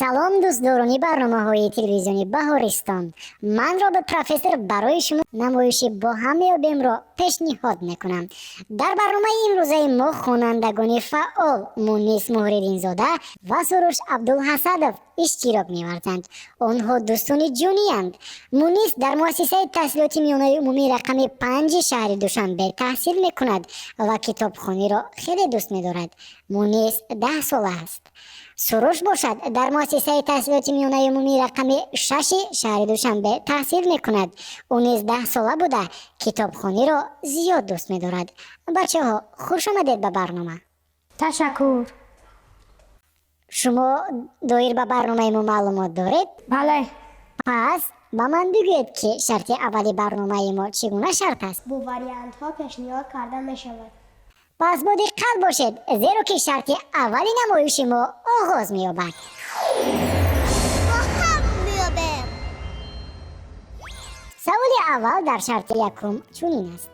Салом, дӯстдорони барномаҳои телевизиони Баҳористон. Ман, робот профессор, барои шумо намоиши «Бо ҳам меёбемро» пешниҳод мекунам. Дар барномаи имрӯзаи мо хонандагони фаъол Мунис Муҳриддинзода ва Суруш Абдулҳасадов иштирок меварзанд. Онҳо дӯстони ҷониянд. Мунис дар муассисаи таҳсилоти миёнаи умумии рақами 5-и шаҳри Душанбе таҳсил мекунад ва китобхониро хеле дӯст медорад. Мунис 10 сола аст. Суруш бошад, дар муассисаи таҳсилоти миёнаи умумии рақами 6-и шаҳри Душанбе таҳсил мекунад. Ӯ низ 10 сола буда, китобхониро зиёд дӯст медорад. Бачаҳо, хуш омадед ба барнома. Ташаккур. Шумо доир ба барномаи мо маълумот доред? Бале. Пас ба ман бигӯед, ки шарти аввали барномаи мо чӣ гуна шарт аст? Бо вариантҳо пешниҳод карда мешавад. Пас бо диққат бошед, зеро ки шарти аввали намоиши мо оғоз меёбад. Бо ҳам меёбем. Саволи аввал дар шарти якум чунин аст: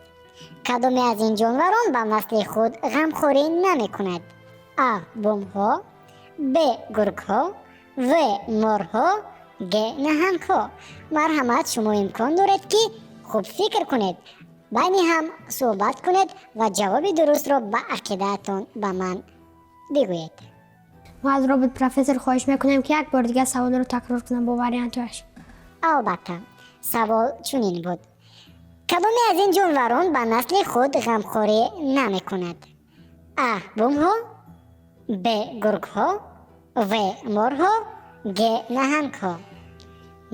кадоме аз ин ҷонварон ба насли худ ғамхорӣ намекунад? А, бумҳо, б, гургҳо, в, морҳо, г, наҳангҳо. Марҳамат, шумо имкон доред, ки хуб фикр кунед, байни ҳам суҳбат кунед ва ҷавоби дурустро ба ақидаатон ба ман бигӯед. Мо аз робот профессор хоҳиш мекунем, ки як бор дигар саволро такрор кунам бо вариантҳояш. Албатта. Савол чунин буд: кадоме аз ин ҷонварон ба насли худ ғамхорӣ намекунад? А, бумҳо, б, гургҳо, в, морҳо, г, наҳангҳо.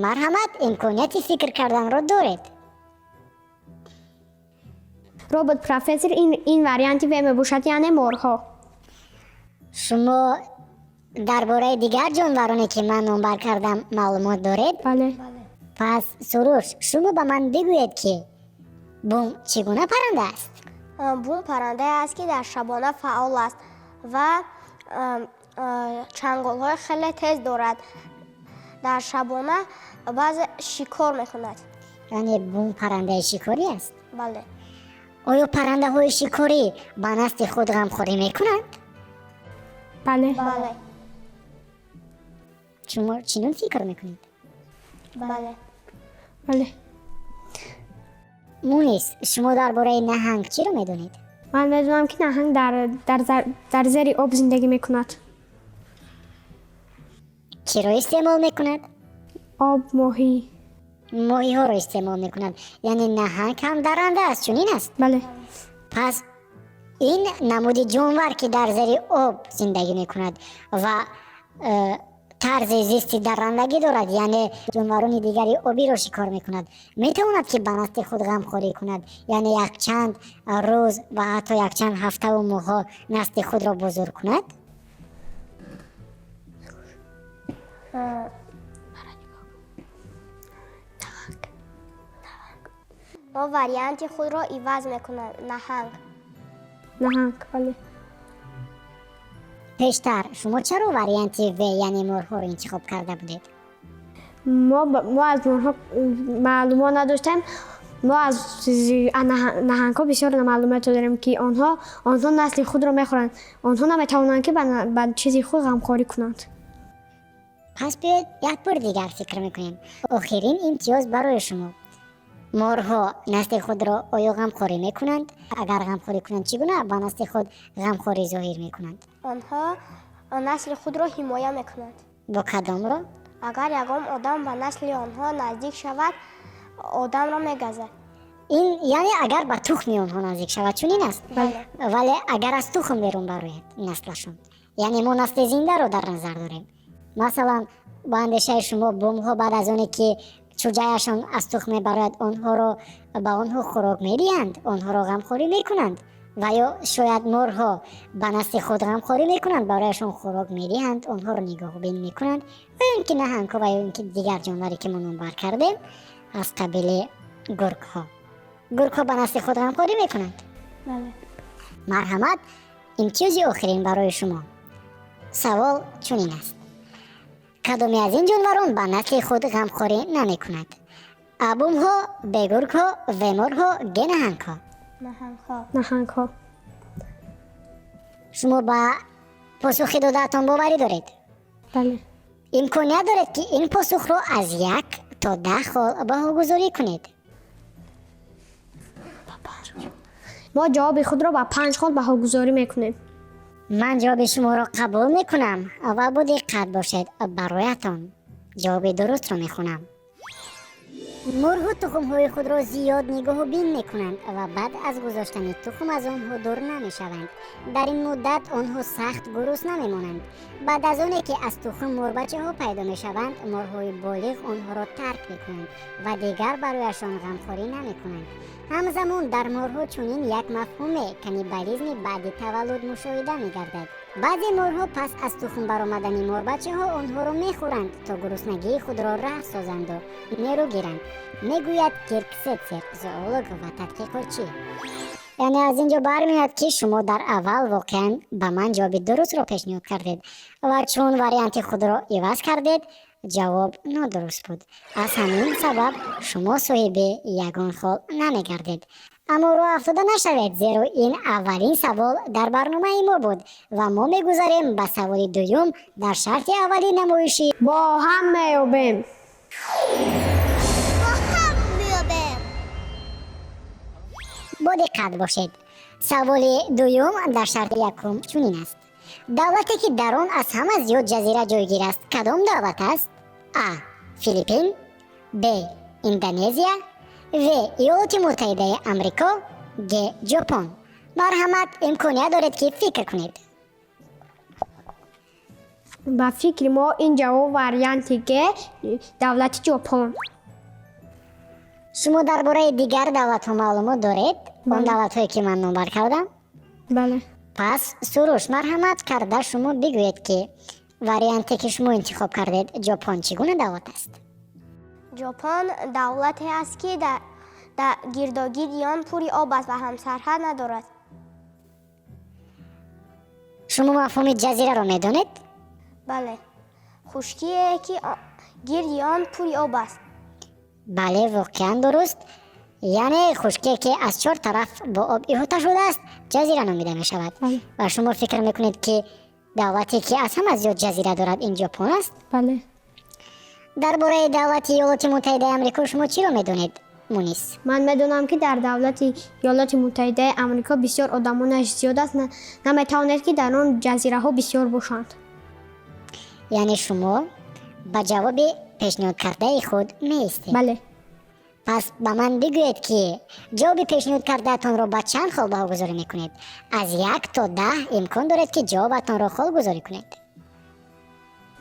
Марҳамат, имконияти фикр карданро доред. Робот профессор, ин варианти в мебошад, яъне морҳо. Шумо дар бораи дигар ҷонвароне, ки ман номбар кардам, маълумот доред? Бале. Пас, Суруш, шумо ба ман бигӯед, ки бум чӣ гуна парранда аст? Бум паррандае аст, ки дар шабона фаъол аст ва чанголҳои хеле тез дорад. Дар шабона баъзе шикор мекунад. Яъне бум паррандаи шикорӣ аст? Бале. Оё паррандаҳои шикорӣ ба насли худ ғамхорӣ мекунанд? Бале. Бале. Шумо чунин фикр мекунед? Бале. Бале. Мунис, шумо дар бораи наҳанг чиро медонед? Ман медонам, ки наҳанг дар зери об зиндагӣ мекунад. Чиро истеъмол мекунад? Об, моҳӣ. Моҳиҳоро истеъмол мекунад. Яъне наҳанг ҳам дарранда аст, чунин аст? Бале. Пас ин намуди ҷонвар, ки дар зери об зиндагӣ мекунад ва тарзи зисти даррандагӣ дорад, яъне ҷонварони дигари обиро шикор мекунад, метавонад, ки ба насли худ ғамхорӣ кунад, яъне якчанд рӯз ва ҳатто якчанд ҳафтаву моҳҳо насли худро бузург кунад? Мо варианти худро иваз мекунем: наҳанг. Наҳанг, бале. Пештар шумо чаро варианти в, яъне морҳоро интихоб карда будед? Мо аз морҳо маълумот надоштем. Мо аз наҳангҳо бисёр маълумот дорем, ки онҳо насли худро мехӯранд. Онҳо наметавонанд, ки ба чизи худ ғамхорӣ кунанд. Пас биёед, як бор дигар фикр мекунем. Охирин имтиёз барои шумо. Морҳо насли худро оё ғамхорӣ мекунанд? Агар ғамхорӣ кунанд, чӣ гуна ба насли худ ғамхорӣ зоҳир мекунанд? Онҳо насли худро ҳимоя мекунанд. Бо кадом роҳ? Агар ягон одам ба насли онҳо наздик шавад, одамро мегазад. Ин яъне агар ба тухми онҳо наздик шавад, чунин аст? Бале. Вале агар аз тухм берун барояд наслашон, яъне мо насли зиндаро дар назар дорем. Масалан, ба андешаи шумо, бумҳо баъд аз оне ки чӯҷаяшон аз тухм мебарояд, онҳоро ба онҳо хӯрок медиҳанд, онҳоро ғамхорӣ мекунанд? Ва ё шояд морҳо ба насли худ ғамхорӣ мекунанд, барояшон хӯрок медиҳанд, онҳоро нигоҳубин мекунанд? Ва ё ин ки наҳангҳо, ва ё ин ки дигар ҷонваре, ки мо номбар кардем, аз қабили гургҳо? Гургҳо ба насли худ ғамхорӣ мекунанд? Бале. Марҳамат, имтиёзи охирин барои шумо. Савол чунин аст: кадоме аз ин ҷонварон ба насли худ ғамхорӣ намекунад? А, бумҳо, б, гургҳо, в, морҳо, г, наҳангҳо. Наҳангҳо. Наҳангҳо. Шумо ба посухи додаатон боварӣ доред? Бале. Имконият доред, ки ин посухро аз 1 то 10 хол баҳогузорӣ кунед. Мо ҷавоби худро ба 5 хол баҳогузорӣ мекунем. Ман ҷавоби шуморо қабул мекунам ва бо диққат бошед, бароятон ҷавоби дурустро мехонам. Мурғҳо тухмҳои худро зиёд нигоҳубин мекунанд ва баъд аз гузоштани тухм аз онҳо дур намешаванд. Дар ин муддат онҳо сахт гурусна мемонанд. Баъд аз оне ки аз тухм мурбачаҳо пайдо мешаванд, мурғҳои болиғ онҳоро тарк мекунанд ва дигар барояшон ғамхорӣ намекунанд. Ҳамзамон дар мурғҳо чунин як мафҳуме, каннибализми баъди таваллуд, мушоҳида мегардад. Баъзе мурғҳо пас аз тухм баромадани мурбачаҳо онҳоро мехӯранд, то гуруснагии худро рафъ созанду нерӯ гиранд, мегӯяд Кирк Сетсер, зоолог ва тадқиқотчӣ. Яъне аз ин ҷо бармеояд, ки шумо дар аввал воқеан ба ман ҷавоби дурустро пешниҳод кардед ва чун варианти худро иваз кардед, ҷавоб нодуруст буд. Аз ҳамин сабаб шумо соҳиби ягон хол намегардед. Аммо роҳ афтода нашавед, зеро ин аввалин савол дар барномаи мо буд ва мо мегузарем ба саволи дуюм дар шарти аввали намоиши «Бо ҳам меёбем». Бо ҳам меёбем. Бо диққат бошед, саволи дуюм дар шарти якум чунин аст: давлате, ки дар он аз ҳама зиёд ҷазира ҷойгир аст, кадом давлат аст? А, Филиппин, Б, Индонезия, В, Иёлоти Муттаҳидаи Амрико, Г, Ҷопон. Марҳамат, имконият доред, ки фикр кунед. Ба фикри мо, ин ҷавоб варианти Г, давлати Ҷопон. Шумо дар бораи дигар давлатҳо маълумот доред, он давлатҳое, ки ман номбар кардам? Бале. Пас, Суруш, марҳамат карда шумо бигӯед, ки варианте, ки шумо интихоб кардед, Ҷопон, чӣ гуна давлат аст? Ҷопон давлате аст, ки дар гирдогирди он пури об аст ва ҳамсарҳад надорад. Шумо мафҳуми ҷазираро медонед? Бале, хушкие, ки гирди он пури об аст. Бале, воқеан дуруст. Яъне хушкие, ки аз чор тараф бо об иҳота шудааст, ҷазира номида мешавад. Бале. Ва шумо фикр мекунед, ки давлате, ки аз ҳама зиёд ҷазира дорад, ин Ҷопон аст? Бале. Дар бораи давлати Иёлоти Муттаҳидаи Амрико шумо чиро медонед, Мунис? Ман медонам, ки дар давлати Иёлоти Муттаҳидаи Амрико бисёр одамонаш зиёд аст, наметавонед, ки дар он ҷазираҳо бисёр бошанд. Яъне шумо ба ҷавоби пешниҳодкардаи худ меистед? Бале. Пас ба ман бигӯед, ки ҷавоби пешниҳодкардаатонро ба чанд хол баҳогузорӣ мекунед? Аз 1 то 10 имкон доред, ки ҷавобатонро холгузорӣ кунед.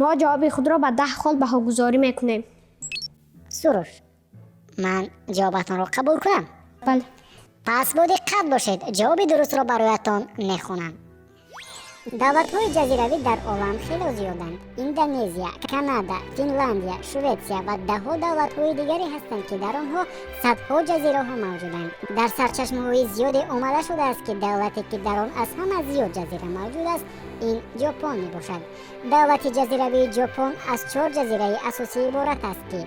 Мо ҷавоби худро ба 10 хол баҳогузорӣ мекунем. Суруш, ман ҷавобатонро қабул кунам? Бале. Пас бо диққат бошед, ҷавоби дурустро бароятон мехонам. Давлатҳои ҷазиравӣ дар олам хело зиёданд. Индонезия, Канада, Финландия, Шветсия ва даҳҳо давлатҳои дигаре ҳастанд, ки дар онҳо садҳо ҷазираҳо мавҷуданд. Дар сарчашмаҳои зиёде омада шудааст, ки давлате, ки дар он аз ҳама зиёд ҷазира мавҷуд аст, ин Ҷопон мебошад. Давлати ҷазиравии Ҷопон аз чор ҷазираи асосӣ иборат аст, ки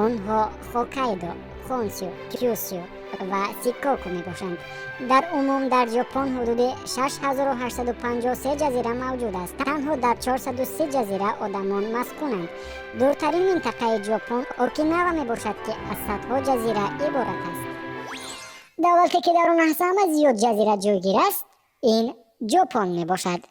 онҳо Хокайдо, Хонсю, Кюсю ва Сикоку мебошанд. Дар умум дар Ҷопон ҳудуди 6853 ҷазира мавҷуд аст. Танҳо дар 403 ҷазира одамон маскунанд. Дуртарин минтақаи Ҷопон Окинава мебошад, ки аз садҳо ҷазира иборат аст. Давлате, ки дар он аз ҳама зиёд ҷазира ҷойгир аст, ин Ҷопон мебошад.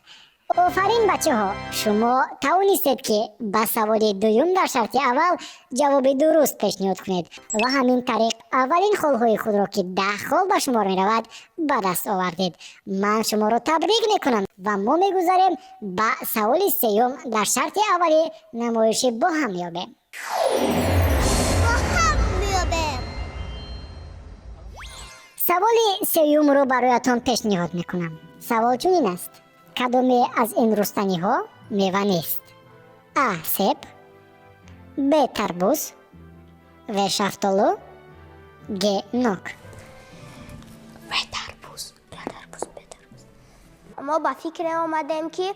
Офарин, бачаҳо, шумо тавонистед, ки ба саволи дуюм дар шарти аввал ҷавоби дуруст пешниҳод кунед ва ҳамин тариқ аввалин холҳои худро, ки 10 хол ба шумор меравад, ба даст овардед. Ман шуморо табрик мекунам ва мо мегузарем ба саволи сеюм дар шарти аввали намоиши «Бо ҳам ёбем». Бо ҳам меёбем. Саволи сеюмро бароятон пешниҳод мекунам. Савол чунин аст: кадоме аз ин рустаниҳо мева нест? А, себ, Б, тарбуз, В, шафтолу, Г, нок. Тарбуз, тарбуз, тарбуз. Мо ба фикре омадем, ки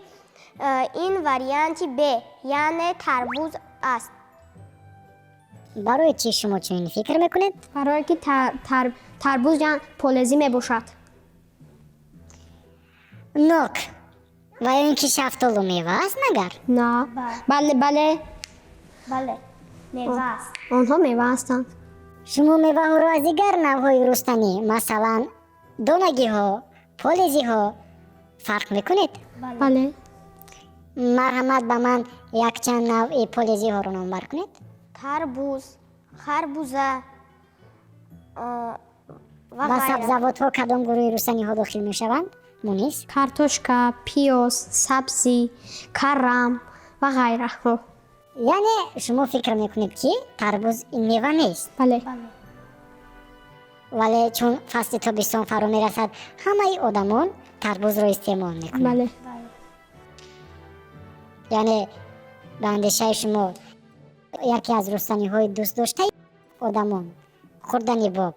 ин варианти Б, яъне тарбуз аст. Барои чӣ шумо чунин фикр мекунед? Барое ки тарбуз полезӣ мебошад. Нок ва ё ин ки шафтолу мева аст магар? На, бале, бале. Бале, мева аст. Онҳо мева ҳастанд. Шумо меваҳоро аз дигар навъҳои рустанӣ, масалан, донагиҳо, полезиҳо фарқ мекунед? Бале. Марҳамат, ба ман якчанд навъи полезиҳоро номбар кунед. Тарбуз, харбуза ва Ба ғайра. сабзавотҳо кадом гурӯҳи рустаниҳо дохил мешаванд, Мунис? Картошка, пиёз, сабзӣ, карам ва ғайраҳо. Яъне шумо фикр мекунед, ки тарбуз ин мева нест? Бале. Вале чун фасли тобистон фаро мерасад, ҳамаи одамон тарбузро истеъмол мекунанд. Бале. Яъне ба андешаи шумо, яке аз рустаниҳои дӯстдоштаи одамон, хӯрдани боб,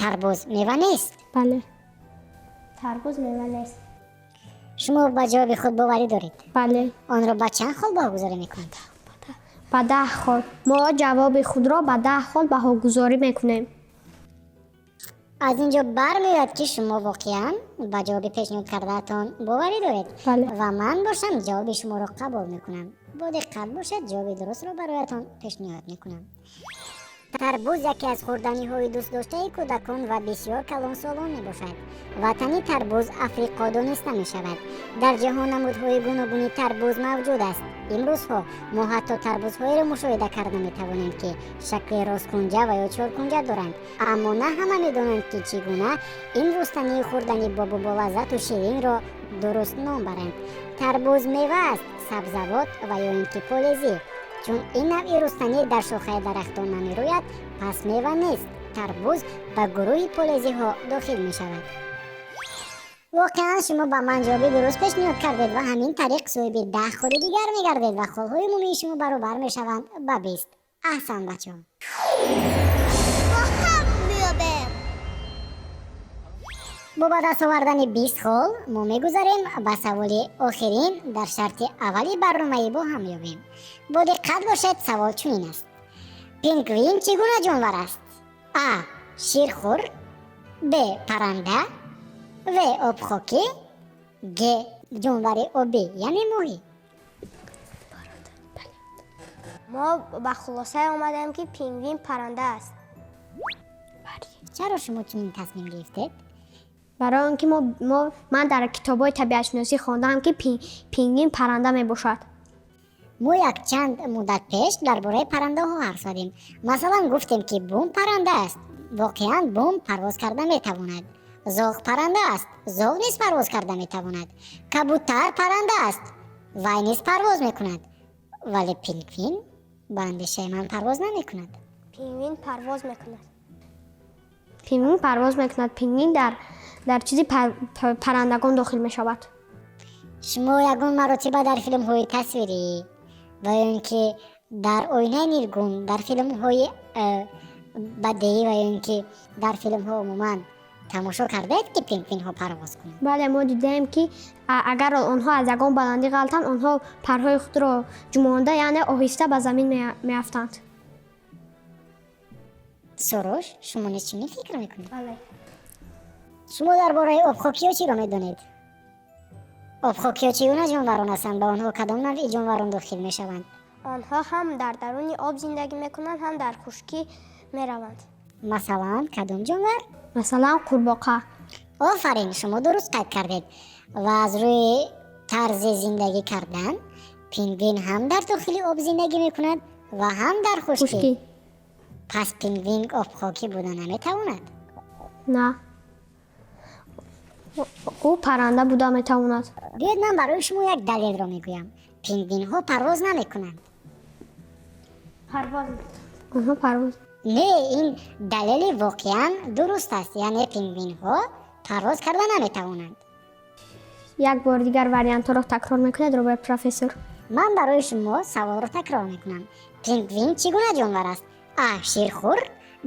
тарбуз мева нест? Бале. Тарбуз мева нест. Шумо ба ҷавоби худ боварӣ доред? Бале. Онро ба чанд хол баҳогузорӣ мекунед? Ба 10 хол. Мо ҷавоби худро ба 10 хол баҳогузорӣ мекунем. Аз ин ҷо бармеояд, ки шумо воқеан ба ҷавоби пешниҳод кардаатон боварӣ доред. Бале. Ва ман бошам, ҷавоби шуморо қабул мекунам. Бо диққат бошад, ҷавоби дурустро бароятон пешниҳод мекунам. Тарбуз яке аз хӯрданиҳои дӯстдоштаи кӯдакон ва бисёр калонсолон мебошад. Ватани тарбуз Африқо дониста мешавад. Дар ҷаҳон намудҳои гуногуни тарбуз мавҷуд аст. Имрӯзҳо мо ҳатто тарбузҳоеро мушоҳида карда метавонем, ки шакли росткунҷа ва ё чоркунҷа доранд. Аммо на ҳама медонанд, ки чӣ гуна ин рустании хӯрдани бобу болаззату ширинро дуруст ном баранд. Тарбуз мева аст, сабзавот ва ё ин ки полезӣ? Чун ин навъи рустанӣ дар шохаи дарахтон намерӯяд, пас мева нест. Тарбуз ба гурӯҳи полезиҳо дохил мешавад. Воқеан, шумо ба ман ҷавоби дуруст пешниҳод кардед ва ҳамин тариқ соҳиби 10 холи дигар мегардед ва холҳои умумии шумо баробар мешаванд ба 20. Аҳсан, бачаҳо! Бо ҳам меёбем. Бо ба даст овардани 20 хол мо мегузарем ба саволи охирин дар шарти аввали барномаи «Бо ҳам ёбем». Бо диққат бошед, савол чунин аст: пингвин чӣ гуна ҷонвар аст? А, ширхӯр, Б, парранда, В, обхокӣ, Г, ҷонвари обӣ, яъне моҳӣ. Мо ба хулосае омадем, ки пингвин парранда аст. Чаро шумо чунин тасмим гирифтед? Барои он ки мо ман дар китобҳои табиатшиносӣ хондам, ки пингвин парранда мебошад. Мо якчанд муддат пеш дар бораи паррандаҳо ҳарф задем. Масалан, гуфтем, ки бум парранда аст. Воқеан, бум парвоз карда метавонад. Зоғ парранда аст. Зоғ низ парвоз карда метавонад. Кабутар парранда аст, вай низ парвоз мекунад. Вале пингвин, ба андешаи ман, парвоз намекунад. Пингвин парвоз мекунад. Пингвин парвоз мекунад. Пингвин дар чизи паррандагон дохил мешавад. Шумо ягон маротиба дар филмҳои тасвирӣ ва ё ин ки дар оинаи нилгун, дар филмҳои бадеӣ ва ё ин ки дар филмҳо умуман тамошо кардаед, ки пингвинҳо парвоз кунанд? Бале, мо дидаем, ки агар онҳо аз ягон баландӣ ғалтанд, онҳо парҳои худро ҷумонда, яъне оҳиста ба замин меафтанд. Суруш, шумо низ чунин фикр мекунед? Бале. Шумо дар бораи обхокиҳо чиро медонед? Обхокиҳо чӣ гуна ҷонварон ҳастанд? Ба онҳо кадом навъи ҷонварон дохил мешаванд? Онҳо ҳам дар даруни об зиндагӣ мекунанд, ҳам дар хушкӣ мераванд. Масалан, кадом ҷонвар? Масалан, қурбоқа. Офарин, шумо дуруст қайд кардед. Ва аз рӯи тарзи зиндагӣ кардан, пингвин ҳам дар дохили об зиндагӣ мекунад ва ҳам дар хушкӣ. Хушкӣ. Пас пингвин обхокӣ буда наметавонад. На, ӯ парранда буда метавонад. Биёед, ман барои шумо як далелро мегӯям: пингвинҳо парвоз намекунанд. Парвоз. Онҳо парвоз Не, ин далели воқеан дуруст аст, яъне пингвинҳо парвоз карда наметавонанд. Як бор дигар вариантҳоро такрор мекунед, Роберт профессор? Ман барои шумо саволро такрор мекунам: пингвин чӣ гуна ҷонвар аст? А, ширхӯр,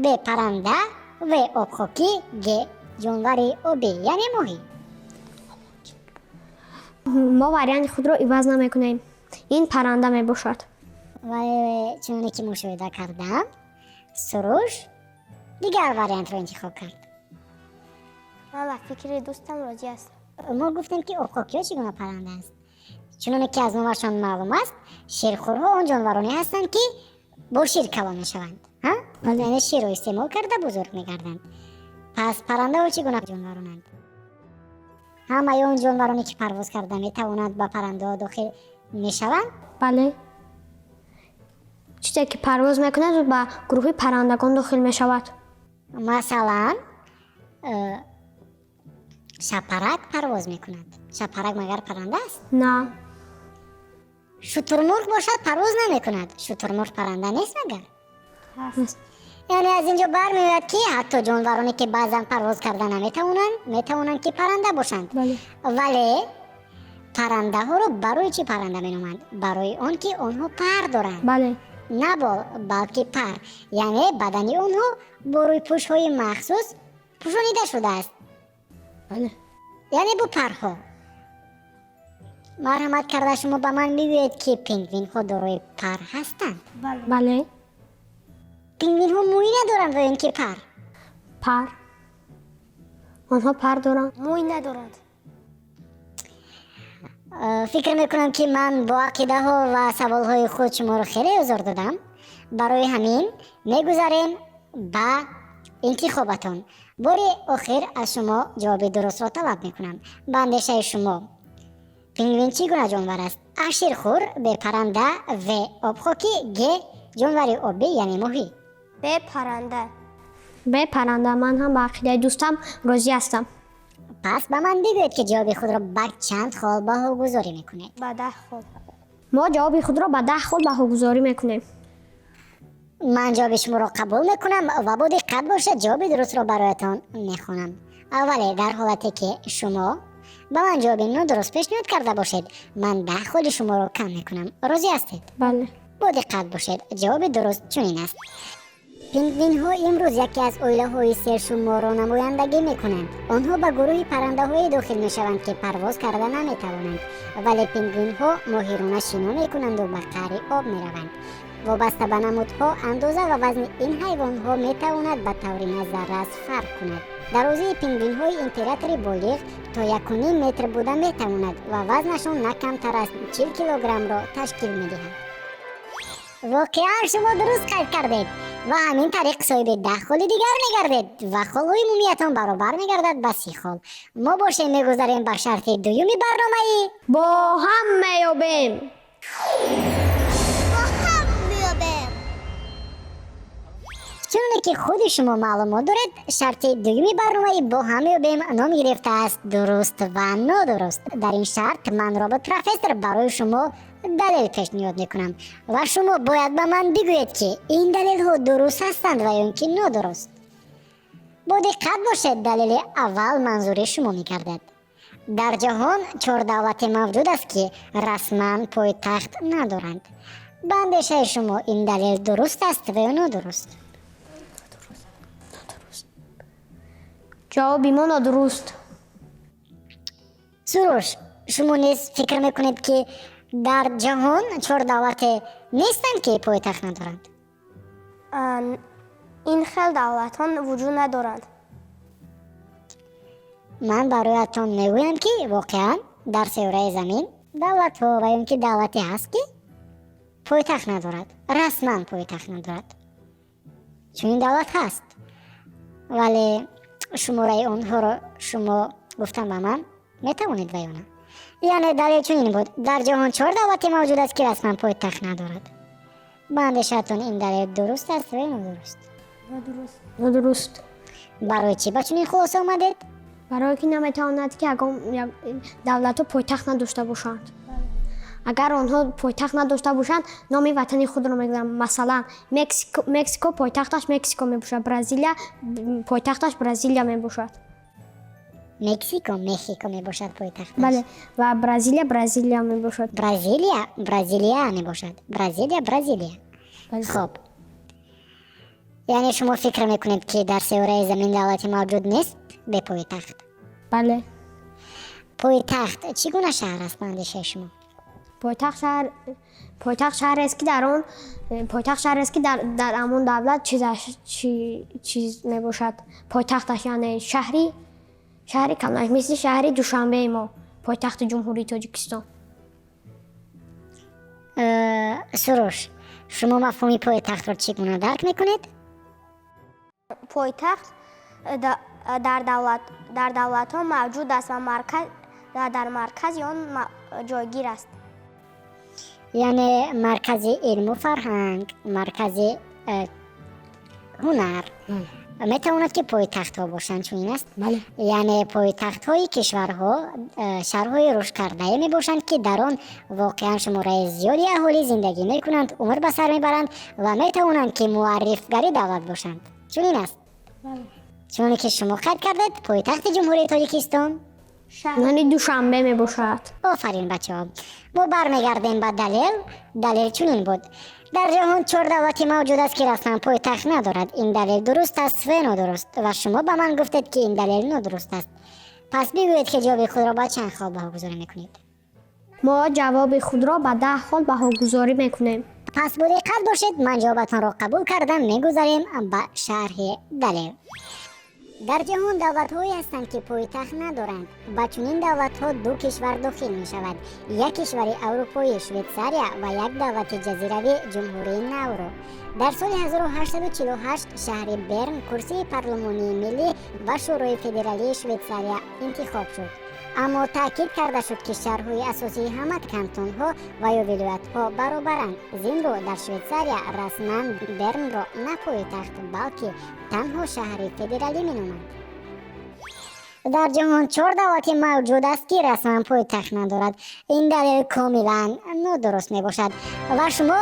Б, парранда, В, обхокӣ, Г, ҷонвари обӣ, яъне моҳӣ. Мо варианти худро иваз намекунем. Ин парранда мебошад. Вале чуноне ки мушоҳида кардам, Суруш дигар вариантро интихоб кард. Ман ба фикри дӯстам розӣ ҳастам. Мо гуфтем, ки обхокиҳо чӣ гуна парранда аст. Чуноне ки аз номашон маълум аст, ширхӯрҳо он ҷонвароне ҳастанд, ки бо шир калон мешаванд, яъне ширро истеъмол карда бузург мегарданд. Пас паррандаҳо чӣ гуна ҷонваронанд? Ҳамаи он ҷонвароне, ки парвоз карда метавонанд, ба паррандаҳо дохил мешаванд? Бале, чизе ки парвоз мекунад, ба гурӯҳи паррандагон дохил мешавад. Масалан, шапарак парвоз мекунад. Шапарак магар парранда аст? На. Шутурмурғ бошад, парвоз намекунад. Шутурмурғ парранда нест магар? Яъне аз ин ҷо бармеояд, ки ҳатто ҷонвароне, ки баъзан парвоз карда наметавонанд, метавонанд, ки парранда бошанд. Вале паррандаҳоро барои чӣ парранда меноманд? Барои он ки онҳо пар доранд. На бол, балки пар, яъне бадани онҳо бо рӯйпӯшҳои махсус пӯшонида шудааст. Яъне бо парҳо. Марҳамат карда, шумо ба ман бигӯед, ки пингвинҳо дорои пар ҳастанд? Бале. Пингвинҳо мӯй надоранд ва ин ки пар? Пар, онҳо пар доранд. Мӯй надоранд. Фикр мекунам, ки ман бо ақидаҳо ва саволҳои худ шуморо хеле озор додам. Барои ҳамин мегузарем ба интихобатон. Бори охир аз шумо ҷавоби дурустро талаб мекунам. Ба андешаи шумо, пингвин чӣ гуна ҷонвар аст? А, ширхӯр, Б, парранда, В, обхокӣ, Г, ҷонвари обӣ, яъне моҳӣ. Б, парранда. Б, парранда. Ман ҳам ба ақидаи дӯстам розӣ ҳастам. Пас ба ман бигӯед, ки ҷавоби худро ба чанд хол баҳогузорӣ мекунед? Ба 10 хол. Мо ҷавоби худро ба 10 хол баҳогузорӣ мекунем. Ман ҷавоби шуморо қабул мекунам ва бо диққат бошад, ҷавоби дурустро бароятон мехонам. Вале дар ҳолате ки шумо ба ман ҷавоби нодуруст пешниҳод карда бошед, ман 10 холи шуморо кам мекунам. Розӣ ҳастед? Бале. Бо диққат бошед, ҷавоби дуруст чунин аст: пингвинҳо имрӯз яке аз оилаҳои сершуморро намояндагӣ мекунанд. Онҳо ба гурӯҳи паррандаҳое дохил мешаванд, ки парвоз карда наметавонанд, вале пингвинҳо моҳирона шино мекунанду ба қаъри об мераванд. Вобаста ба намудҳо, андоза ва вазни ин ҳайвонҳо метавонад ба таври назаррас фарқ кунад. Дарозии пингвинҳои императори болиғ то 1,5 метр буда метавонад ва вазнашон на камтар аз 40 килограммро ташкил медиҳад. Воқеан, шумо дуруст қайд кардед ва ҳамин тариқ соҳиби 10 холи дигар мегардед ва холҳои умумиятон баробар мегардад ба 30 хол. Мо бошем, мегузарем ба шарти дуюми барномаи «Бо ҳам меёбем». Бо ҳам меёбем. Чуноне ки худи шумо маълумот доред, шарти дуюми барномаи «Бо ҳам меёбем» ном гирифтааст «Дуруст ва нодуруст». Дар ин шарт ман, робот профессор, барои шумо далел пешниҳод мекунам ва шумо бояд ба ман бигӯед, ки ин далелҳо дуруст ҳастанд ва ё ин ки нодуруст. Бо диққат бошед, далели аввал манзури шумо мегардад. Дар ҷаҳон чор давлате мавҷуд аст, ки расман пойтахт надоранд. Ба андешаи шумо, ин далел дуруст аст ва ё нодуруст? Ҷавоби мо нодуруст. Суруш, шумо низ фикр мекунед, ки дар ҷаҳон чор давлате нестанд, ки пойтахт надоранд? Ин хел давлатҳо вуҷуд надоранд. Ман бароятон мегӯям, ки воқеан дар сайёраи замин давлатҳо ва ё ин ки давлате ҳаст, ки пойтахт надорад, расман пойтахт надорад. Чунин давлат ҳаст, вале шумораи онҳоро шумо гуфтан ба ман метавонед ва ё на? Яъне далел чунин буд: дар ҷаҳон чор давлате мавҷуд аст, ки расман пойтахт надорад. Ба андешаатон, ин далел дуруст аст ва ё нодуруст? Нодуруст. Барои чӣ ба чунин хулоса омадед? Барое ки наметавонад, ки ягон давлатҳо пойтахт надошта бошанд. Агар онҳо пойтахт надошта бошанд, номи ватани худро мегузоранд. Масалан, Мексико пойтахташ Мексико мебошад, Бразилия пойтахташ Бразилия мебошад. Мексико Мехико мебошад пойтахташ. Бале, ва Бразилия Бразилия мебошад. Бразилия Бразилия мебошад, Бразилия Бразилия. Хуб, яъне шумо фикр мекунед, ки дар сайёраи замин давлате мавҷуд нест бепойтахт? Бале. Пойтахт чӣ гуна шаҳр аст, ба андешаи шумо? Пойтахт шаҳрест, ки дар он, пойтахт шаҳрест, ки дар ҳамон давлат чизаш, чиз мебошад, пойтахташ, яъне шаҳри калонаш, мисли шаҳри Душанбеи мо, пойтахти Ҷумҳурии Тоҷикистон. Суруш, шумо мафҳуми пойтахтро чӣ гуна дарк мекунед? Пойтахт дар давлатҳо мавҷуд аст ва дар маркази он ҷойгир аст. Яъне маркази илму фарҳанг, маркази ҳунар метавонад, ки пойтахтҳо бошанд, чунин аст? Бале. Яъне пойтахтҳои кишварҳо шаҳрҳои рушдкардае мебошанд, ки дар он воқеан шумораи зиёди аҳолӣ зиндагӣ мекунанд, умр ба сар мебаранд ва метавонанд, ки муаррифгари давлат бошанд, чунин аст? Чуноне ки шумо қайд кардед, пойтахти Ҷумҳурии Тоҷикистон яъне Душанбе мебошад. Офарин, бачаҳо. Мо бармегардем ба далел. Далел чунин буд: дар ҷаҳон чор давлате мавҷуд аст, ки расман пойтахт надорад. Ин далел дуруст аст ва нодуруст? Ва шумо ба ман гуфтед, ки ин далел нодуруст аст. Пас бигӯед, ки ҷавоби худро ба чанд хол баҳогузорӣ мекунед? Мо ҷавоби худро ба 10 хол баҳогузорӣ мекунем. Пас бо диққат бошед, ман ҷавобатонро қабул кардам. Мегузарем ба шарҳи далел. Дар ҷаҳон давлатҳое ҳастанд, ки пойтахт надоранд. Ба чунин давлатҳо ду кишвар дохил мешавад: як кишвари аврупоӣ, Швейтсария, ва як давлати ҷазиравӣ, Ҷумҳурии Навру. Дар соли 1848 шаҳри Берн курсии парлумонии миллӣ ва Шӯрои Федералии Швейтсария интихоб шуд, аммо таъкид карда шуд, ки шаҳрҳои асосии ҳама кантонҳо ва ё вилоятҳо баробаранд. Зин рӯ, дар Швейтсария расман Бернро на пойтахт, балки танҳо шаҳри федералӣ меноманд. Дар ҷаҳон чор давлате мавҷуд аст, ки расман пойтахт надорад. Ин далел комилан нодуруст мебошад ва шумо,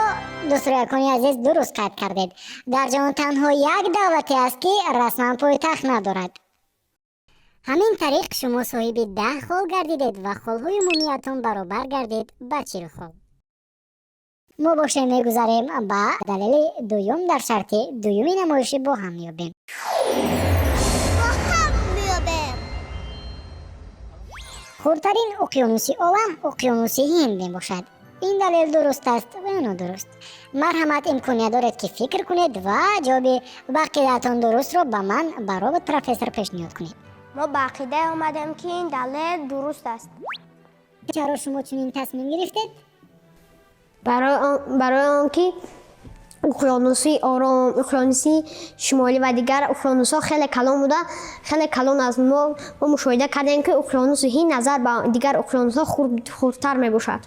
дӯстроякони азиз, дуруст қайд кардед: дар ҷаҳон танҳо як давлате аст, ки расман пойтахт надорад. Ҳамин тариқ, шумо соҳиби 10 хол гардидед ва холҳои умумиятон баробар гардид ба 40 хол. Мо бошем, мегузарем ба далели дуюм дар шарти дуюми намоиши «Бо ҳам меёбем». Бо ҳам меёбем. Хурдтарин уқёнуси олам уқёнуси Ҳинд мебошад. Ин далел дуруст аст ва ё нодуруст? Марҳамат, имконият доред, ки фикр кунед ва ҷавоби ба ақидаатон дурустро ба ман, ба робот профессор пешниҳод кунед. Мо ба ақидае омадем, ки ин далел дуруст аст. Чаро шумо чунин тасмим гирифтед? Барои он ки уқёнуси Ором, уқёнуси Шимолӣ ва дигар уқёнусҳо хеле калон буда, хеле калон аст. Мо мушоҳида кардем, ки уқёнуси Ҳинд назар ба дигар уқёнусҳо хурдтар мебошад.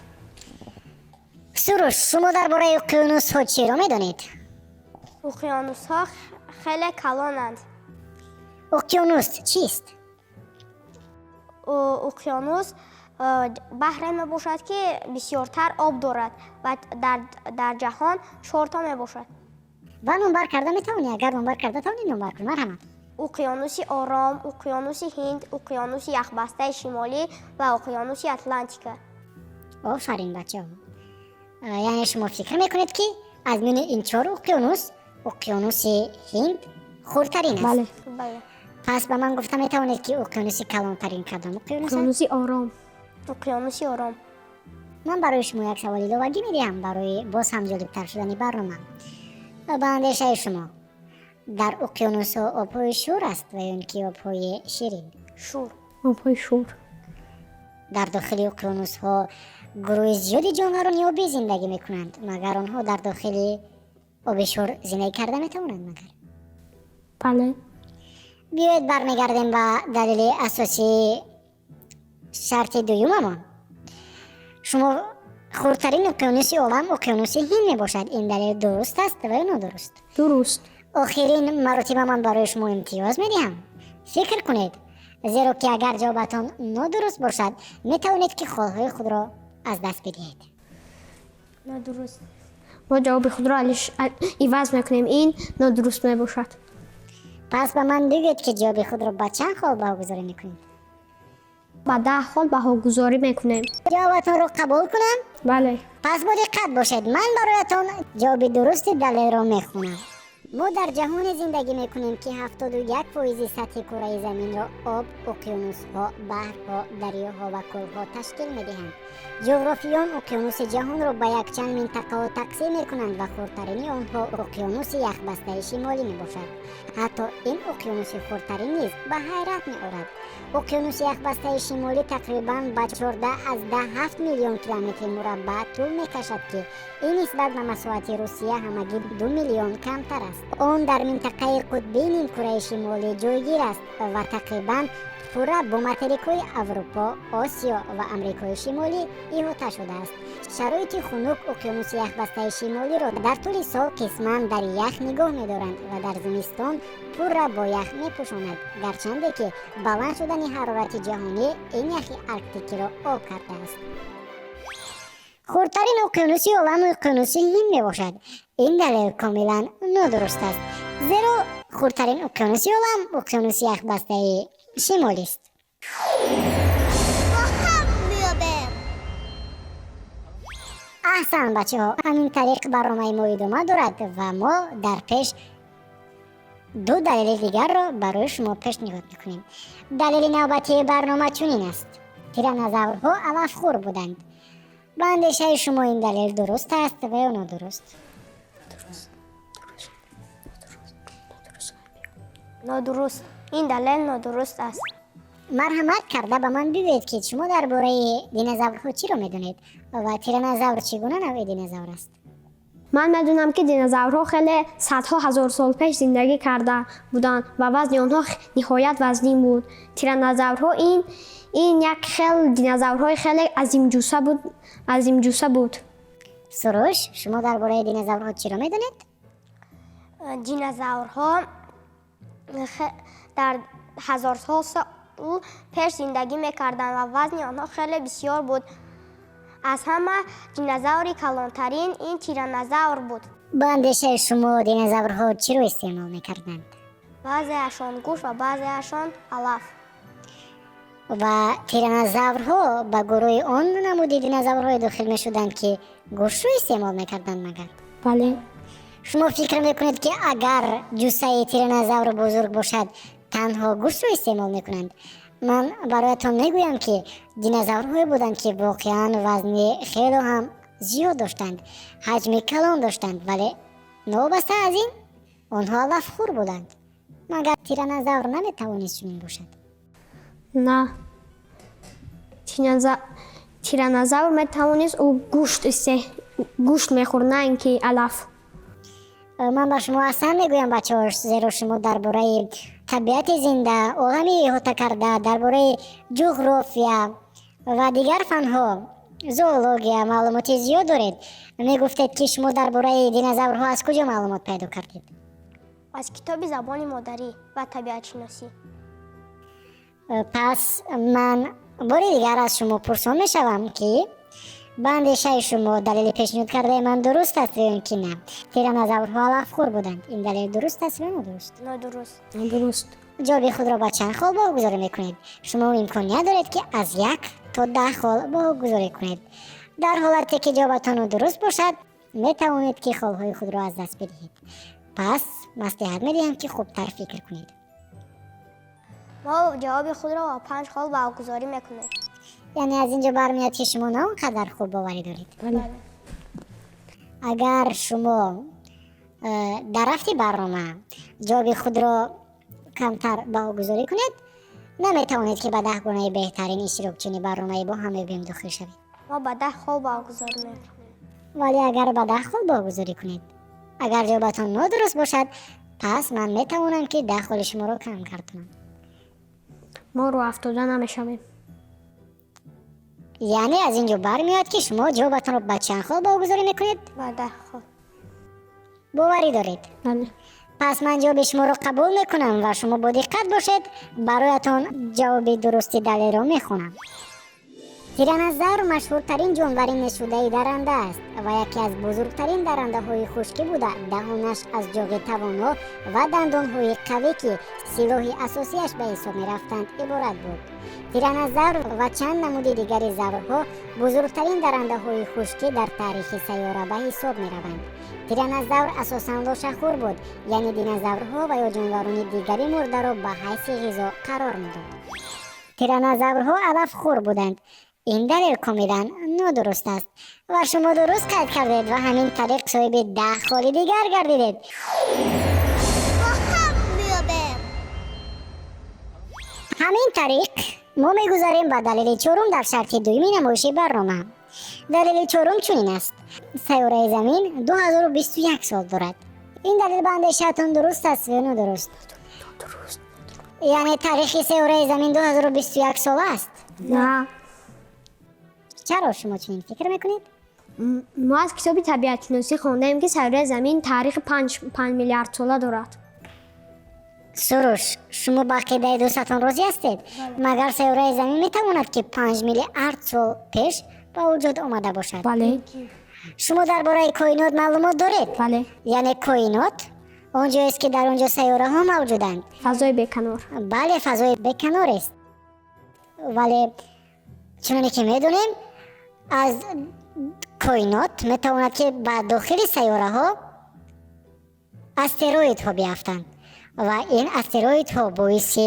Суруш, шумо дар бораи уқёнусҳо чиро медонед? Уқёнусҳо хеле калонанд. Уқёнус чист? Уқёнус баҳре мебошад, ки бисёртар об дорад ва дар ҷаҳон чорто мебошад. Ва номбар карда метавонӣ? Агар номбар карда тавонӣ, номбар кун, марҳамат. Уқёнуси Ором, уқёнуси Ҳинд, уқёнуси Яхбастаи Шимолӣ ва уқёнуси Атлантика. Офарин, бачаҳо. Яъне шумо фикр мекунед, ки аз миёни ин чор уқёнус уқёнуси Ҳинд хурдтарин аст? Бале. Бале. Пас ба ман гуфта метавонед, ки уқёнуси калонтарин кадом уқёнус аст? Уқёнуси Ором. Уқёнуси Ором. Ман барои шумо як саволи иловагӣ медиҳам барои боз ҳам ҷолибтар шудани барнома. Ба андешаи шумо, дар уқёнусҳо обҳои шӯр аст ва ё ин ки обҳои ширин? Шӯр. Обҳои шӯр. Дар дохили уқёнусҳо гурӯҳи зиёди ҷонварони обӣ зиндагӣ мекунанд. Магар онҳо дар дохили оби шӯр зиндагӣ карда метавонанд, магар? Бале. Биёед, бармегардем ба далели асосии шарти дуюмамон. Шумо хурдтарин уқёнуси олам уқёнуси Ҳинд мебошад. Ин далел дуруст аст ва ё нодуруст? Дуруст. Охирин маротиба ман барои шумо имтиёз медиҳам. Фикр кунед, зеро ки агар ҷавобатон нодуруст бошад, метавонед, ки холҳои худро аз даст бидиҳед. Нодуруст. Мо ҷавоби худро иваз мекунем. Ин нодуруст мебошад. Пас ба ман бигӯед, ки ҷавоби худро ба чанд хол баҳогузорӣ мекунед? Ба 10 хол баҳогузорӣ мекунем. Ҷавобатонро қабул кунам? Бале. Пас бо диққат бошед, ман бароятон ҷавоби дурусти далелро мехонам. Мо дар ҷаҳоне зиндагӣ мекунем, ки 71% сатҳи кураи заминро об, уқёнусҳо, баҳрҳо, дарёҳо ва кӯлҳо ташкил медиҳанд. Ҷуғрофиён уқёнуси ҷаҳонро ба якчанд минтақаҳо тақсим мекунанд ва хурдтарини онҳо уқёнуси яхбастаи шимолӣ мебошад. Ҳатто ин уқёнуси хурдтарин низ ба ҳайрат меорад. Уқёнуси яхбастаи шимолӣ тақрибан ба 14,7 миллион километри мураббаъ тӯл мекашад, ки ин нисбат ба масоҳати Русия ҳамагӣ 2 миллион камтар аст. Он дар минтақаи қутбии нимкураи шимолӣ ҷойгир аст ва тақрибан пурра бо материкҳои Аврупо, Осиё ва Амрикои Шимолӣ иҳота шудааст. Шароити хунук уқёнуси яхбастаи шимолиро дар тӯли сол қисман дар ях нигоҳ медоранд ва дар зимистон пурра бо ях мепӯшонад, гарчанде ки баланд шудани ҳарорати ҷаҳонӣ ин яхи арктикиро об кардааст. Хурдтарин уқёнуси олам уқёнуси Ҳинд мебошад. Ин далел комилан нодуруст аст, зеро хурдтарин уқёнуси олам уқёнуси яхбастаи шимолист. Бо ҳам меёбем. Аҳсан, бачаҳо! Ҳамин тариқ барномаи мо идома дорад ва мо дар пеш ду далели дигарро барои шумо пешниҳод мекунем. Далели навбатии барнома чунин аст: тиранозаврҳо алафхӯр буданд. Ба андешаи шумо, ин далел дуруст аст ва ё нодуруст? Нодуруст, ин далел нодуруст аст. Марҳамат карда ба ман бигӯед, ки шумо дар бораи динозаврҳо чиро медонед ва тиранозавр чӣ гуна навъи динозавр аст? Ман медонам, ки динозаврҳо хеле садҳо ҳазор сол пеш зиндагӣ карда буданд ва вазни онҳо ниҳоят вазнин буд. Тиранозаврҳо ин як хел динозаврҳои хеле азимҷусса буд, азимҷусса буд. Суруш, шумо дар бораи динозаврҳо чиро медонед? Динозаврҳо дар ҳазорҳо сол пеш зиндагӣ мекарданд ва вазни онҳо хеле бисёр буд. Аз ҳама динозаври калонтарин ин тиранозавр буд. Ба андешаи шумо, динозаврҳо чиро истеъмол мекарданд? Баъзеашон гӯшт ва баъзеашон алаф. Ва тиранозаврҳо ба гурӯҳи он намуди динозаврҳое дохил мешуданд, ки гӯштро истеъмол мекарданд, магар? Бале. Шумо фикр мекунед, ки агар ҷуссаи тиранозавр бузург бошад, танҳо гӯштро истеъмол мекунанд? Ман бароятон мегӯям, ки динозаврҳое буданд, ки воқеан вазни хело ҳам зиёд доштанд, ҳаҷми калон доштанд, вале новобаста аз ин онҳо алафхӯр буданд. Магар тиранозавр наметавонист чунин бошад? На, тиранозавр метавонист, ӯ гӯшт мехӯрд, на ин ки алаф. Ман ба шумо аҳсан мегӯям, бачаҳо, зеро шумо дар бораи табиати зинда, олами иҳота карда, дар бораи ҷуғрофия ва дигар фанҳо, зоология маълумоти зиёд доред. Мегуфтед, ки шумо дар бораи динозаврҳо аз куҷо маълумот пайдо кардед? Аз китоби забони модарӣ ва табиатшиносӣ. Пас ман бори дигар аз шумо пурсон мешавам, ки ба андешаи шумо далели пешниҳод кардаи ман дуруст аст ё ин ки на? Тиранозаврҳо алафхӯр буданд, ин далел дуруст аст ё нодуруст? Нодуруст. Нодуруст. Ҷавоби худро ба чанд хол баҳогузорӣ мекунед? Шумо имконият доред, ки аз 1 то 10 хол баҳогузорӣ кунед. Дар ҳолате ки ҷавобатон нодуруст бошад, метавонед, ки холҳои худро аз даст бидиҳед. Пас маслиҳат медиҳам, ки хубтар фикр кунед. Мо ҷавоби худро ба панҷ хол баҳогузорӣ мекунем. Яъне аз ин ҷо бармеяд, ки шумо на он қадар хуб боварӣ доред. Бале. Агар шумо дар рафти барнома ҷавоби худро камтар баҳогузорӣ кунед, наметавонед, ки ба даҳгонаи беҳтарин иштирокчиёни барномаи «Бо ҳам меёбем» дохил шавед. Мо ба 10 хол баҳогузорӣ мекунем. Вале агар ба 10 хол баҳогузорӣ кунед, агар ҷавобатон нодуруст бошад, пас ман метавонам, ки 10 холи шуморо кам гардонам. Мо рӯафтода намешавем. Яъне аз ин ҷо бармеояд, ки шумо ҷавобатонро ба чанд хол баҳогузорӣ мекунед? Ба 10 хол. Боварӣ доред? Бале. Пас ман ҷавоби шуморо қабул мекунам ва шумо бодиққат бошед, бароятон ҷавоби дурусти далелро мехонам. Тиранозавр машҳуртарин ҷонвари нешудаи дарранда аст ва яке аз бузургтарин даррандаҳои хушкӣ буда, даҳонаш аз ҷоғи тавоно ва дандонҳои қавӣ, ки силоҳи асосиаш ба ҳисоб мерафтанд, иборат буд. Тиранозавр ва чанд намуди дигари заврҳо бузургтарин даррандаҳои хушкӣ дар таърихи сайёра ба ҳисоб мераванд. Тиранозавр асосан лошахӯр буд, яъне динозаврҳо ва ё ҷонварони дигари мурдаро ба ҳайси ғизо қарор медод. Тиранозаврҳо алафхӯр буданд. Ин далел комилан нодуруст аст ва шумо дуруст қайд кардед ва ҳамин тариқ соҳиби 10 холи дигар гардидед. Бо ҳам меёбем. Ҳамин тариқ мо мегузарем ба далели чорум дар шарти дуюми намоиши барнома. Далели чорум чунин аст: сайёраи Замин 2021 сол дорад. Ин далел ба андешаатон дуруст аст ё нодуруст? Яъне таърихи сайёраи Замин 2021 сол аст? На. Чаро шумо чунин фикр мекунед? Мо аз китоби табиатшиносӣ хондаем, ки сайёраи Замин таърихи 5 миллиард сола дорад. Суруш, шумо ба ақидаи дӯстатон розӣ ҳастед? Магар сайёраи Замин метавонад, ки 5 миллиард сол пеш ба вуҷуд омада бошад? Бале. Шумо дар бораи коинот маълумот доред? Бале. Яъне коинот он ҷоест, ки дар он ҷо сайёраҳо мавҷуданд. Фазои беканор. Бале, фазои беканор аст, вале чуноне ки медонем, аз коинот метавонад, ки ба дохили сайёраҳо астероидҳо биафтанд ва ин астероидҳо боиси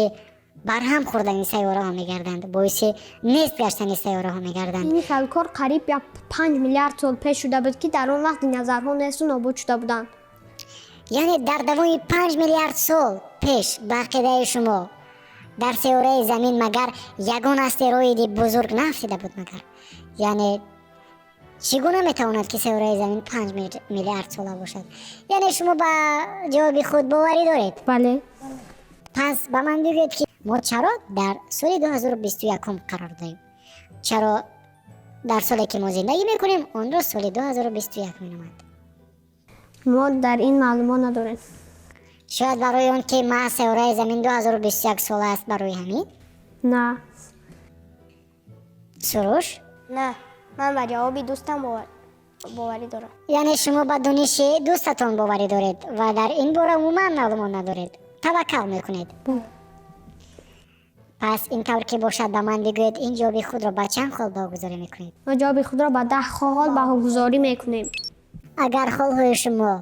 барҳам хӯрдани сайёраҳо мегарданд, боиси нест гаштани сайёраҳо мегарданд. Ин хел кор қариб як 5 миллиард сол пеш шуда буд, ки дар он вақт динозаврҳо несту нобуд шуда буданд. Яъне дар давоми 5 миллиард сол пеш, ба ақидаи шумо, дар сайёраи Замин магар ягон астероиди бузург наафтида буд? Магар яъне чӣ гуна метавонад, ки сайёраи Замин 5 миллиард сола бошад? Яъне шумо ба ҷавоби худ боварӣ доред? Бале. Пас ба ман бигӯед, ки мо чаро дар соли 2021 қарор дорем? Чаро дар соле, ки мо зиндагӣ мекунем, онро соли 2021 меноманд? Мо дар ин маълумот надорем. Шояд барои он ки маҳз сайёраи Замин 2021 сола аст, барои ҳамин? На. Суруш? На, ман ба ҷавоби дӯстам боварӣ дорам. Яъне шумо ба дониши дӯстатон боварӣ доред ва дар ин бора умуман маълумот надоред, таваккал мекунед. Пас ин тавр ки бошад, ба ман бигӯед, ин ҷавоби худро ба чанд хол баҳогузорӣ мекунед? Мо ҷавоби худро ба 10 хол баҳогузорӣ мекунем. Агар холҳои шумо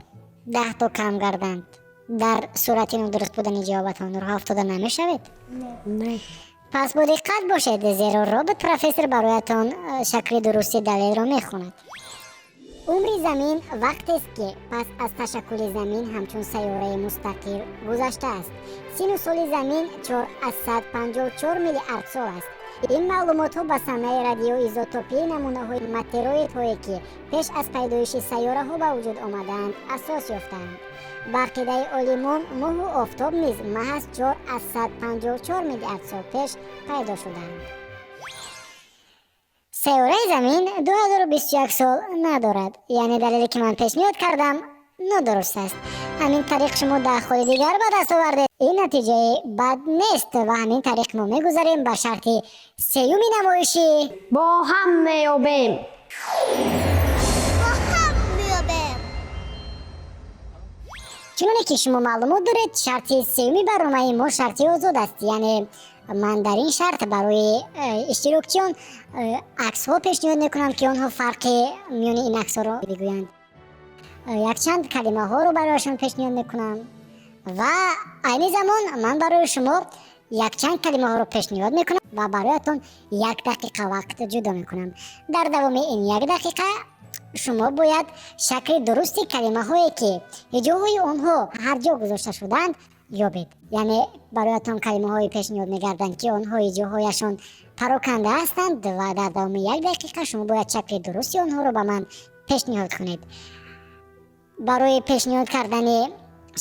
10 то кам гарданд, дар сурати нодуруст будани ҷавобатон роҳ афтода намешавед? Не. Пас бо диққат бошед, зеро робот профессор бароятон шакли дурусти далелро мехонад. Умри Замин вақтест, ки пас аз ташаккули Замин ҳамчун сайёраи мустақил гузаштааст. Сину соли Замин 4,54 миллиард сол аст. Ин маълумотҳо ба санаи радиоизотопии намунаҳои метеороидҳое, ки пеш аз пайдоиши сайёраҳо ба вуҷуд омадаанд, асос ёфтаанд. Ба ақидаи олимон, Моҳу Офтоб низ маҳз 4,54 миллиард сол пеш пайдо шудаанд. Сайёраи Замин 2021 сол надорад, яъне далеле, ки ман пешниҳод кардам, нодуруст аст. Ҳамин тариқ шумо 10 холи дигар ба даст овардед. Ин натиҷаи бад нест ва ҳамин тариқ мо мегузарем ба шарти сеюми намоиши Бо ҳам меёбем. Бо ҳам меёбем. Чуноне ки шумо маълумот доред, шарти сеюми барномаи мо шарти озод аст, яъне ман дар ин шарт барои иштирокчиён аксҳо пешниҳод мекунам, ки онҳо фарқи миёни ин аксҳоро бигӯянд. Якчанд калимаҳоро барояшон пешниҳод мекунам ва айни замон ман барои шумо якчанд калимаҳоро пешниҳод мекунам ва бароятон як дақиқа вақт ҷудо мекунам. Дар давоми ин як дақиқа шумо бояд шакли дурусти калимаҳое, ки ҳиҷоҳои онҳо ҳар ҷо гузошта шудаанд, ёбед. Яъне бароятон калимаҳое пешниҳод мегарданд, ки онҳо ҳиҷоҳояшон пароканда ҳастанд, ва дар давоми як дақиқа шумо бояд шакли дурусти онҳоро ба ман пешниҳод кунед. Барои пешниҳод кардани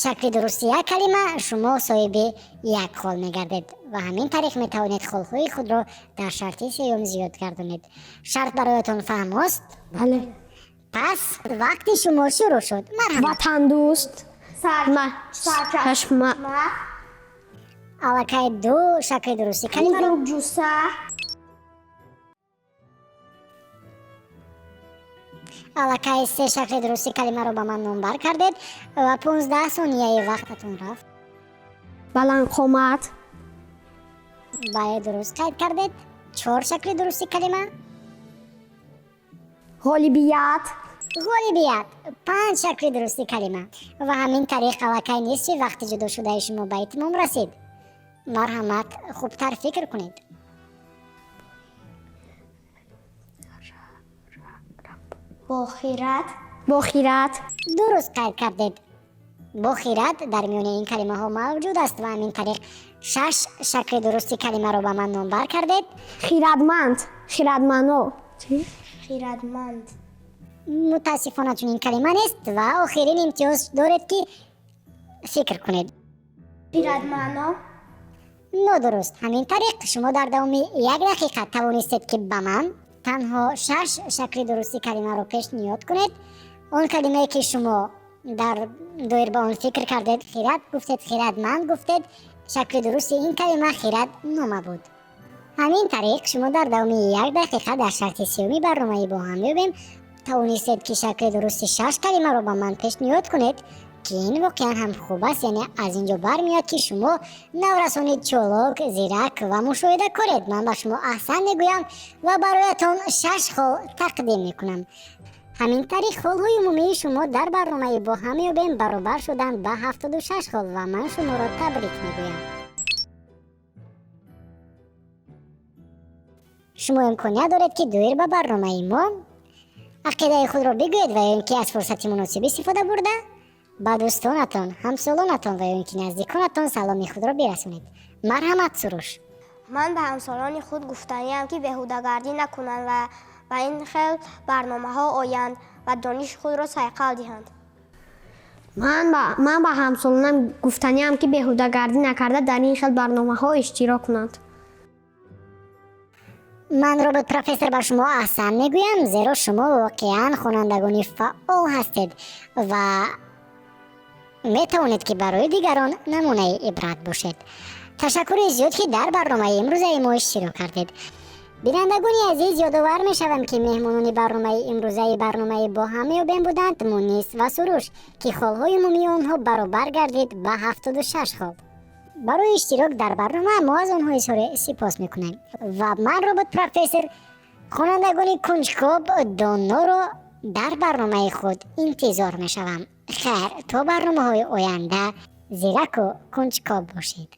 шакли дурусти як калима шумо соҳиби як хол мегардед ва ҳамин тариқ метавонед холҳои худро дар шарти сеюм зиёд гардонед. Шарт бароятон фаҳмост? Бале. Пас вақти шумо шурӯъ шуд, марҳамат. Ватандӯст. Чашма. Аллакай ду шакли дурусти калимаро Бузургҷусса. Аллакай се шакли дурусти калимаро ба ман номбар кардед ва 15 сонияи вақтатон рафт. Баландқомат. Бале, дуруст қайд кардед. Чор шакли дурусти калима. Ғолибият. Ғолибият, панҷ шакли дурусти калима. Ва ҳамин тариқ аллакай нисфи вақти ҷудошудаи шумо ба итмом расид. Марҳамат, хубтар фикр кунед. Бохират. Бохират. Дуруст қайд кардед. Бохират дар миёни ин калимаҳо мавҷуд аст ва ҳамин тариқ шаш шакли дурусти калимаро ба ман номбар кардед. Хирадманд, хирадмано. Хирадманд. Мутаассифона, чунин калима нест ва охирин имтиёз доред, ки фикр кунед. Хирадмано. Нодуруст. Ҳамин тариқ шумо дар давоми як дақиқа тавонистед, ки ба ман танҳо шаш шакли дурусти калимаро пешниҳод кунед. Он калимае, ки шумо дар доир ба он фикр кардед, хирад гуфтед, хирадманд гуфтед, шакли дурусти ин калима хираднома буд. Ҳамин тариқ шумо дар давоми як дақиқа дар шарти сеюми барномаи «Бо ҳам меёбем» тавонистед, ки шакли дурусти шаш калимаро ба ман пешниҳод кунед, ки ин воқеан ҳам хуб аст. Яъне аз ин ҷо бармеояд, ки шумо наврасони чолок, зирак ва мушоҳидакоред. Ман ба шумо аҳсан мегӯям ва бароятон шаш хол тақдим мекунам. Ҳамин тариқ холҳои умумии шумо дар барномаи «Бо ҳам меёбем» баробар шуданд ба 76 хол ва ман шуморо табрик мегӯям. Шумо имконият доред, ки доир ба барномаи мо ақидаи худро бигӯед ва ё ин ки аз фурсати муносиб истифода бурда, ба дӯстонатон, ҳамсолонатон ва ё ин ки наздиконатон саломи худро бирасонед. Марҳамат, Суруш. Ман ба ҳамсолони худ гуфтаниам, ки беҳудагардӣ накунанд ва ба ин хел барномаҳо оянд ва дониши худро сайқал диҳанд. Ман ба ҳамсолонам гуфтаниам, ки беҳудагардӣ накарда, дар ин хел барномаҳо иштирок кунанд. Ман, робот профессор, ба шумо аҳсан мегӯям, зеро шумо воқеан хонандагони фаъол ҳастед ва метавонед, ки барои дигарон намунаи ибрат бошед. Ташаккури зиёд, ки дар барномаи имрӯзаи мо иштирок кардед. Бинандагони азиз, ёдовар мешавам, ки меҳмонони барномаи имрӯзаи барномаи «Бо ҳам меёбем» буданд Мунис ва Суруш, ки холҳои умумии онҳо баробар гардид ба 76 хол. Барои иштирок дар барнома мо аз онҳо изҳори сипос мекунем ва ман, робот профессор, хонандагони кунҷкоб, доноро дар барномаи худ интизор мешавам. Хайр, то барномаҳои оянда зираку кунҷкоб бошед.